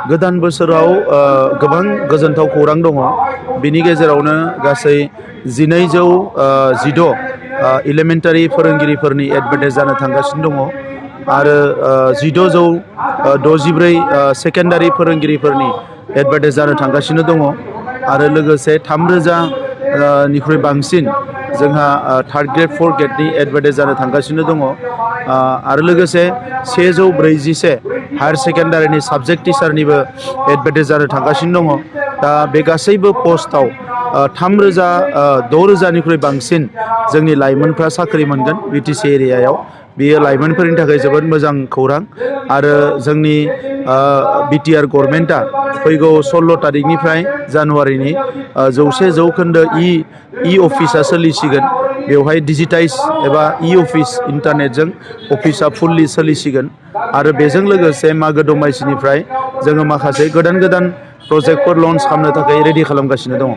गोदान बोसोराव गोबां गोजोनथाव खौरां दङ। बिनि गेजेरावनो गासै 1216 एलिमेन्टारि फोरोंगिरिफोरनि एडभार्टाइज जानो थांगासिनो दङ आरो 1664 सेकेन्डारि फोरोंगिरिफोरनि एडभार्टाइज जानो थांगासिनो दङ आरो लोगोसे 3000 निख्रुइ बांसिन जोंहा थार्ड ग्रेड फोर्थ ग्रेडनि एडभार्टाइज जानो थांगासिनो दङ आरो लोगोसे 141 हायार सेकेन्डारिनि साबजेक्ट टिचारनिबो एडभार्टाइज जानो थांगासिनो दङ। दा बे गासैबो पस्टआव 6000 निख्रुइ बांसिन जोंनि लाइमोनफ्रा साख्रि मोनगोन BTC एरियायाव। बेयो लाइमोनफोरनि थाखाय जोबोद मोजां खौरां आरो जोंनि BTR गभर्नमेन्टआ फैगौ 16 तारिखनिफ्राय जानुवारिनि 100% इ अफिसा सोलिसिगोन। बेवहाय डिजिटाइज एबा अफिस इन्टारनेटजों अफिसा फुल्लि सोलिसिगोन आरो बेजों लोगोसे मागो दमासिनिफ्राय जोङो माखासे गोदान प्रजेक्टफोर लन्च खालामनो थाखाय रेडि खालामगासिनो दङ।